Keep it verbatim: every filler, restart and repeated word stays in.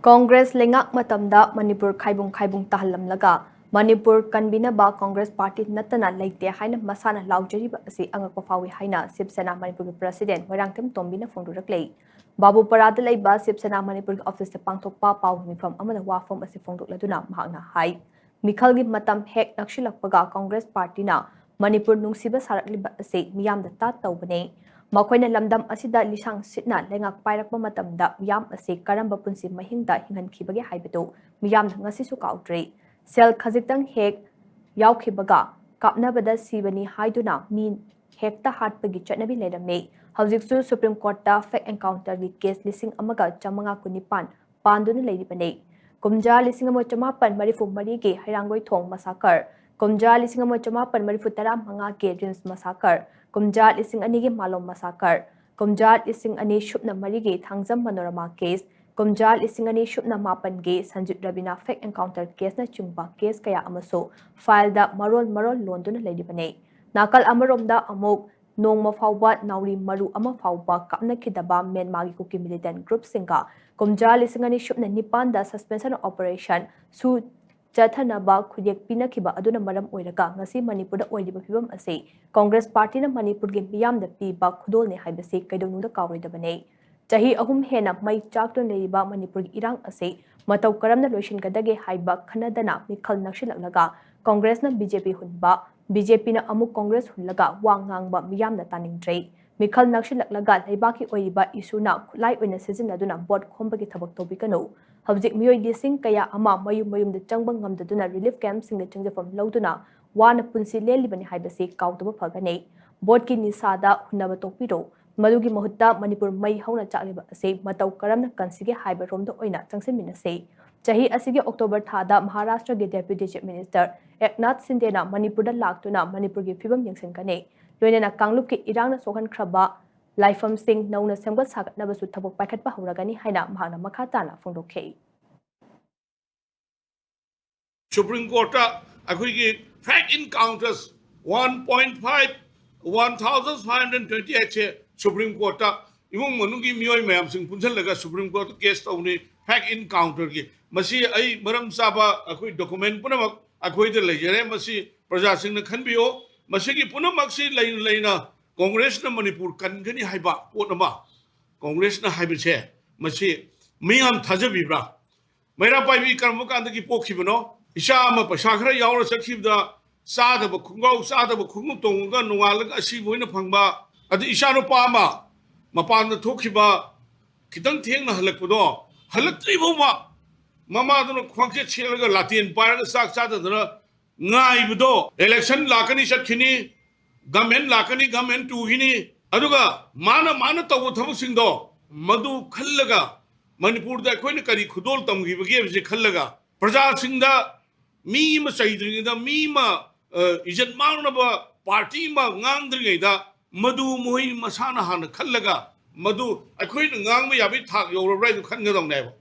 ꯀꯣꯡꯒ꯭ꯔꯦꯁ ꯂꯩꯉꯥꯛ ꯃꯇꯝꯗ ꯃꯅꯤꯄꯨꯔ ꯈꯥꯏꯕꯨꯡ ꯈꯥꯏꯕꯨꯡ ꯇꯥꯍꯜꯂꯝꯂꯒ ꯃꯅꯤꯄꯨꯔ ꯀꯟꯕꯤꯅꯕ ꯀꯣꯡꯒ꯭ꯔꯦꯁ ꯄꯥꯔꯇꯤ ꯅꯠꯇꯅ ꯂꯩꯇꯦ ꯍꯥꯏꯅ ꯃꯁꯥꯅ ꯂꯥꯎꯖꯔꯤꯕ ꯑꯁꯤ ꯑꯉꯛꯄ ꯐꯥꯎꯏ ꯍꯥꯏꯅ ꯁꯤꯕ ꯁꯦꯅꯥ ꯃꯅꯤꯄꯨꯔꯒꯤ ꯄ꯭ꯔꯁꯤꯗꯦꯟ ꯃꯣꯏꯔꯥꯡꯊꯦꯝ ꯇꯣꯝꯕꯤꯅ ꯐꯣꯡꯗꯣꯔꯛꯂꯤ꯫ ꯕꯥꯕꯨꯄꯥꯔꯥꯗ ꯂꯩꯕ ꯁꯤꯕ ꯁꯦꯅꯥ ꯃꯅꯤꯄꯨꯔꯒꯤ ꯑꯣꯐꯤꯁꯇ ꯄꯥꯡꯊꯣꯛꯄ ꯄꯥꯎꯒꯤ ꯃꯤꯐꯝ ꯑꯃꯗ ꯋꯥꯐꯝ ꯑꯁꯤ ꯐꯣꯡꯗꯣꯛꯂꯗꯨꯅ ꯃꯍꯥꯛꯅ ꯍꯥꯏ, ꯃꯤꯈꯜꯒꯤ ꯃꯇꯝ ꯍꯦꯛ ꯅꯛꯁꯤꯜꯂꯛꯄꯒ ꯀꯣꯡꯒ꯭ꯔꯦꯁ ꯄꯥꯔꯇꯤꯅ ꯃꯅꯤꯄꯨꯔ ꯅꯨꯡꯁꯤꯕ ꯁꯥꯔꯛꯂꯤꯕ ꯑꯁꯤ ꯃꯤꯌꯥꯝꯗ ꯇꯥꯠ ꯇꯧꯕꯅꯤ꯫ ꯃꯈꯣꯏꯅ ꯂꯝꯗꯝ ꯑꯁꯤꯗ ꯂꯤꯁꯥꯡ ꯁꯤꯠꯅ ꯂꯩꯉꯥꯛ ꯄꯥꯏꯔꯛꯄ ꯃꯇꯝꯗ ꯃꯤꯌꯥꯝ ꯑꯁꯤ ꯀꯔꯝꯕ ꯄꯨꯟꯁꯤ ꯃꯍꯤꯡꯗ ꯍꯤꯡꯍꯟꯈꯤꯕꯒꯦ ꯍꯥꯏꯕꯗꯨ ꯃꯤꯌꯥꯝꯅ ꯉꯁꯤꯁꯨ ꯀꯥꯎꯗ꯭ꯔꯤ꯫ ꯁꯦꯜ ꯈꯖꯤꯛꯇꯪ ꯍꯦꯛ ꯌꯥꯎꯈꯤꯕꯒ ꯀꯥꯞꯅꯕꯗ ꯁꯤꯕꯅꯤ ꯍꯥꯏꯗꯨꯅ ꯃꯤ ꯍꯦꯛꯇ ꯍꯥꯠꯄꯒꯤ ꯆꯠꯅꯕꯤ ꯂꯩꯔꯝꯃꯤ꯫ ꯍꯧꯖꯤꯛꯁꯨ ꯁꯨꯄ꯭ꯔꯤꯝ ꯀꯣꯔꯠꯇ ꯐꯦꯛ ꯑꯦꯟꯀꯥꯎꯟꯇꯔꯒꯤ ꯀꯦꯁ ꯂꯤꯁꯤꯡ ꯑꯃꯒ ꯆꯥꯃꯉꯥ ꯀꯨꯟꯅꯤꯄꯥꯟ ꯄꯥꯟꯗꯨꯅ ꯂꯩꯔꯤꯕꯅꯤ꯫ ꯀꯨꯝꯖꯥ ꯂꯤꯁꯤꯡ ꯑꯃ ꯆꯃꯥꯄꯟ ꯃꯔꯤꯐꯨ ꯃꯔꯤꯒꯤ ꯍꯩꯔꯥꯡꯒꯣꯏꯊꯣꯡ ꯃꯁꯥꯀꯔ, ꯀꯨꯝꯖꯥ ꯂꯤꯁꯤꯡ ꯑꯃ ꯆꯃꯥꯄꯟ ꯃꯔꯤꯐꯨ ꯇꯔꯥ ꯃꯉꯥꯒꯤ ꯔꯤꯝꯁ ꯃꯁꯥꯀꯔ, ꯀꯨꯝꯖꯥ ꯂꯤꯁꯤꯡ ꯑꯅꯤꯒꯤ ꯃꯥꯂꯣꯝ ꯃꯁꯥꯀꯔ, ꯀꯨꯝꯖꯥ ꯂꯤꯁꯤꯡ ꯑꯅꯤ ꯁꯨꯞꯅ ꯃꯔꯤꯒꯤ ꯊꯥꯡꯖꯝ ꯃꯅꯣꯔꯃꯥ ꯀꯦꯁ, ꯀꯨꯝꯖꯥ ꯂꯤꯁꯤꯡ ꯑꯅꯤ ꯁꯨꯞꯅ ꯃꯥꯄꯟꯒꯤ ꯁꯟꯖꯤꯠ ꯔꯕꯤꯅꯥ ꯐꯦꯛ ꯑꯦꯟꯀꯥꯎꯟꯇꯔ ꯀꯦꯁꯅꯆꯤꯡꯕ ꯀꯦꯁ ꯀꯌꯥ ꯑꯃꯁꯨ ꯐꯥꯏꯜꯗ ꯃꯔꯣꯜ ꯃꯔꯣꯜ ꯂꯣꯟꯗꯨꯅ ꯂꯩꯔꯤꯕꯅꯤ꯫ ꯅꯥꯀꯜ ꯑꯃꯔꯣꯝꯗ ꯑꯃꯨꯛ ꯅꯣꯡꯃ ꯐꯥꯎꯕ ꯅꯥꯎꯔꯤ ꯃꯔꯨ ꯑꯃ ꯐꯥꯎꯕ ꯀꯥꯞꯅꯈꯤꯗꯕ ꯃ꯭ꯌꯥꯟꯃꯥꯔꯒꯤ ꯀꯨꯀꯤ ꯃꯤꯂꯤꯇꯦꯟ ꯒ꯭ꯔꯨꯞꯁꯤꯡꯒ ꯀꯨꯝꯖꯥ ꯂꯤꯁꯤꯡ ꯑꯅꯤ ꯁꯨꯞꯅ ꯅꯤꯄꯥꯟꯗ ꯁꯁꯄꯦꯟꯁꯟ ꯑꯣꯄꯔꯦꯁꯟ ꯁꯨ ꯆꯠꯊꯅꯕ ꯈꯨꯠꯌꯦꯛ ꯄꯤꯅꯈꯤꯕ ꯑꯗꯨꯅ ꯃꯔꯝ ꯑꯣꯏꯔꯒ ꯉꯁꯤ ꯃꯅꯤꯄꯨꯔꯗ ꯑꯣꯏꯔꯤꯕ ꯐꯤꯕꯝ ꯑꯁꯤ ꯀꯣꯡꯒ꯭ꯔꯦꯁ ꯄꯥꯔꯇꯤꯅ ꯃꯅꯤꯄꯨꯔꯒꯤ ꯃꯤꯌꯥꯝꯗ ꯄꯤꯕ ꯈꯨꯗꯣꯜꯅꯤ ꯍꯥꯏꯕꯁꯤ ꯀꯩꯗꯧꯅꯨꯡꯗ ꯀꯥꯎꯔꯣꯏꯗꯕꯅꯤ꯫ ꯆꯍꯤ ꯑꯍꯨꯝ ꯍꯦꯟꯅ ꯃꯩ ꯆꯥꯛꯇꯨꯅ ꯂꯩꯔꯤꯕ ꯃꯅꯤꯄꯨꯔꯒꯤ ꯏꯔꯥꯡ ꯑꯁꯤ ꯃꯇꯧ ꯀꯔꯝꯅ ꯂꯣꯏꯁꯤꯟꯒꯗꯒꯦ ꯍꯥꯏꯕ ꯈꯟꯅꯗꯅ ꯃꯤꯈꯜ ꯅꯛꯁꯤꯜꯂꯛꯂꯒ ꯀꯣꯡꯒ꯭ꯔꯦꯁꯅ ꯕꯤ ꯖꯦ ꯄꯤ ꯍꯨꯟꯕ, ꯕꯤ ꯖꯦ ꯄꯤꯅ ꯑꯃꯨꯛ ꯀꯣꯡꯒ꯭ꯔꯦꯁ ꯍꯨꯜꯂꯒ ꯋꯥ ꯉꯥꯡꯕ ꯃꯤꯌꯥꯝꯅ ꯇꯥꯅꯤꯡꯗ꯭ꯔꯦ꯫ ꯃꯤꯈꯜ ꯅꯛꯁꯤꯜꯂꯛꯂꯒ ꯂꯩꯕꯥꯛꯀꯤ ꯑꯣꯏꯔꯤꯕ ꯏꯁꯨꯅ ꯈꯨꯠꯂꯥꯏ ꯑꯣꯏꯅ ꯁꯤꯖꯤꯟꯅꯗꯨꯅ ꯚꯣꯠ ꯈꯣꯝꯕꯒꯤ ꯊꯕꯛ ꯇꯧꯕꯤꯒꯅꯨ꯫ ꯍꯧꯖꯤꯛ ꯃꯤꯑꯣꯏ ꯂꯤꯁꯤꯡ ꯀꯌꯥ ꯑꯃ ꯃꯌꯨꯝ ꯃꯌꯨꯝꯗ ꯆꯪꯕ ꯉꯝꯗꯗꯨꯅ ꯔꯤꯂꯤꯐ ꯀꯦꯝꯞꯁꯤꯡꯗ ꯆꯪꯖꯐꯝ ꯂꯧꯗꯨꯅ ꯋꯥꯅ ꯄꯨꯟꯁꯤ ꯂꯦꯜꯂꯤꯕꯅꯤ ꯍꯥꯏꯕꯁꯤ ꯀꯥꯎꯗꯕ ꯐꯒꯅꯤ꯫ ꯚꯣꯠꯀꯤ ꯅꯤꯁꯥꯗ ꯍꯨꯟꯅꯕ ꯇꯣꯛꯄꯤꯔꯣ꯫ ꯃꯗꯨꯒꯤ ꯃꯍꯨꯠꯇ ꯃꯅꯤꯄꯨꯔ ꯃꯩ ꯍꯧꯅ ꯆꯥꯛꯂꯤꯕ ꯑꯁꯤ ꯃꯇꯧ ꯀꯔꯝꯅ ꯀꯟꯁꯤꯒꯦ ꯍꯥꯏꯕ ꯔꯣꯝꯗ ꯑꯣꯏꯅ ꯆꯪꯁꯤꯟꯃꯤꯟꯅꯁꯤ꯫ ꯆꯍꯤ ꯑꯁꯤꯒꯤ ꯑꯣꯛꯇꯣꯕꯔ ꯊꯥꯗ ꯃꯍꯥꯔꯥꯁꯇ꯭ꯔꯒꯤ ꯗꯦꯄ꯭ꯌꯨꯇꯤ ꯆꯤꯐ ꯃꯤꯅꯤꯁꯇꯔ ꯑꯦꯛꯅꯥꯊ ꯁꯤꯟꯗꯦꯅ ꯃꯅꯤꯄꯨꯔꯗ ꯂꯥꯛꯇꯨꯅ ꯃꯅꯤꯄꯨꯔꯒꯤ ꯐꯤꯕꯝ ꯌꯦꯡꯁꯤꯟꯒꯅꯤ꯫ ꯂꯣꯏꯅꯅ ꯀꯥꯡꯂꯨꯞꯀꯤ ꯏꯔꯥꯡꯅ ꯁꯣꯛꯍꯟꯈ꯭ꯔꯕ ꯂꯥꯏꯐꯝꯁꯤꯡ ꯅꯧꯅ ꯁꯦꯝꯒꯠ ꯁꯥꯒꯠꯅꯕꯁꯨ ꯊꯕꯛ ꯄꯥꯏꯈꯠꯄ ꯍꯧꯔꯒꯅꯤ ꯍꯥꯏꯅ ꯃꯍꯥꯛꯅ ꯃꯈꯥ ꯇꯥꯅ ꯐꯣꯡꯗꯣꯛꯈꯤ꯫ ꯁꯨꯄ꯭ꯔꯤꯝ ꯀꯣꯔꯠꯇ ꯑꯩꯈꯣꯏꯒꯤ fake encounters one point five, one thousand five hundred twenty ꯑꯩꯠꯁꯦ ꯁꯨꯄ꯭ꯔꯤꯝ ꯀꯣꯔꯠꯇ ꯏꯃꯨꯡ ꯃꯅꯨꯡꯒꯤ ꯃꯤꯑꯣꯏ ꯃꯌꯥꯝꯁꯤꯡ ꯄꯨꯟꯁꯤꯜꯂꯒ Supreme Court case ꯇꯧꯕꯅꯤ, fake encounter ꯒꯤ꯫ ꯃꯁꯤ ꯑꯩ ꯃꯔꯝ ꯆꯥꯕ ꯑꯩꯈꯣꯏ document ꯄꯨꯝꯅꯃꯛ ꯑꯩꯈꯣꯏꯗ ꯂꯩꯖꯔꯦ꯫ ꯃꯁꯤ ꯄ꯭ꯔꯖꯥꯁꯤꯡꯅ ꯈꯟꯕꯤꯌꯨ꯫ ꯃꯁꯤꯒꯤ ꯄꯨꯝꯅꯃꯛꯁꯤ ꯂꯩꯅ ꯂꯩꯅ Congress ꯅ ꯃꯅꯤꯄꯨꯔ ꯀꯟꯒꯅꯤ ꯍꯥꯏꯕ ꯄꯣꯠ ꯑꯃ, Congress ꯅ ꯍꯥꯏꯕꯁꯦ, ꯃꯁꯤ ꯃꯤꯌꯥꯝ ꯊꯥꯖꯕꯤꯕ꯭ꯔꯥ? ꯃꯩꯔꯥ ꯄꯥꯏꯕꯤ ꯀꯔꯝꯕ ꯀꯥꯟꯗꯒꯤ ꯄꯣꯛꯈꯤꯕꯅꯣ? ꯏꯆꯥ ꯑꯃ ꯄꯩꯁꯥ ꯈꯔ ꯌꯥꯎꯔ ꯆꯠꯈꯤꯕꯗ ꯆꯥꯗꯕ ꯈꯣꯡꯒ꯭ꯔꯥꯎ, ꯆꯥꯗꯕ ꯈꯣꯡꯎꯞ ꯇꯣꯡꯉꯒ ꯅꯣꯡꯉꯥꯜꯂꯒ ꯑꯁꯤꯕ ꯑꯣꯏꯅ ꯐꯪꯕ, ꯑꯗꯩ ꯏꯆꯥꯅꯨꯄꯥ ꯑꯃ ꯃꯄꯥꯟꯗ ꯊꯣꯛꯈꯤꯕ, ꯈꯤꯇꯪ ꯊꯦꯡꯅ ꯍꯜꯂꯛꯄꯗꯣ, ꯍꯜꯂꯛꯇ꯭ꯔꯤ ꯐꯥꯎꯕ ꯃꯃꯥꯗꯨꯅ ꯈ꯭ꯋꯥꯡꯆꯦꯠ ꯁꯦꯠꯂꯒ ꯂꯥꯇꯦꯟ ꯄꯥꯏꯔꯒ ꯆꯥꯛ ꯆꯥꯗꯗꯅ ꯉꯥꯏꯕꯗꯣ, election ꯂꯥꯛꯀꯅꯤ ꯆꯠꯈꯤꯅꯤ, government ꯂꯥꯛꯀꯅꯤ, government ꯇꯨꯈꯤꯅꯤ, ꯑꯗꯨꯒ ꯃꯥꯅ, ꯃꯥꯅ ꯇꯧꯕ ꯊꯕꯛꯁꯤꯡꯗꯣ ꯃꯗꯨ ꯈꯜꯂꯒ, ꯃꯅꯤꯄꯨꯔꯗ ꯑꯩꯈꯣꯏꯅ ꯀꯔꯤ ꯈꯨꯗꯣꯜ ꯇꯝꯈꯤꯕꯒꯦ ꯍꯥꯏꯕꯁꯦ ꯈꯜꯂꯒ, ꯄ꯭ꯔꯖꯥꯁꯤꯡꯗ ꯃꯤ ꯑꯃ ꯆꯩꯗ꯭ꯔꯤꯉꯩꯗ, ꯃꯤ ꯑꯃ, ꯑ, ꯏꯖꯠ ꯃꯥꯡꯅꯕ party ꯑꯃ ꯉꯥꯡꯗ꯭ꯔꯤꯉꯩꯗ, ꯃꯗꯨ ꯃꯣꯏ ꯃꯁꯥꯅ ꯍꯥꯟꯅ ꯈꯜꯂꯒ, ꯃꯗꯨ ꯑꯩꯈꯣꯏꯅ ꯉꯥꯡꯕ ꯌꯥꯕꯒꯤ ꯊꯥꯛ ꯌꯧꯔꯕ꯭ꯔꯥ ꯍꯥꯏꯗꯨ ꯈꯟꯒꯗꯧꯅꯦꯕ꯫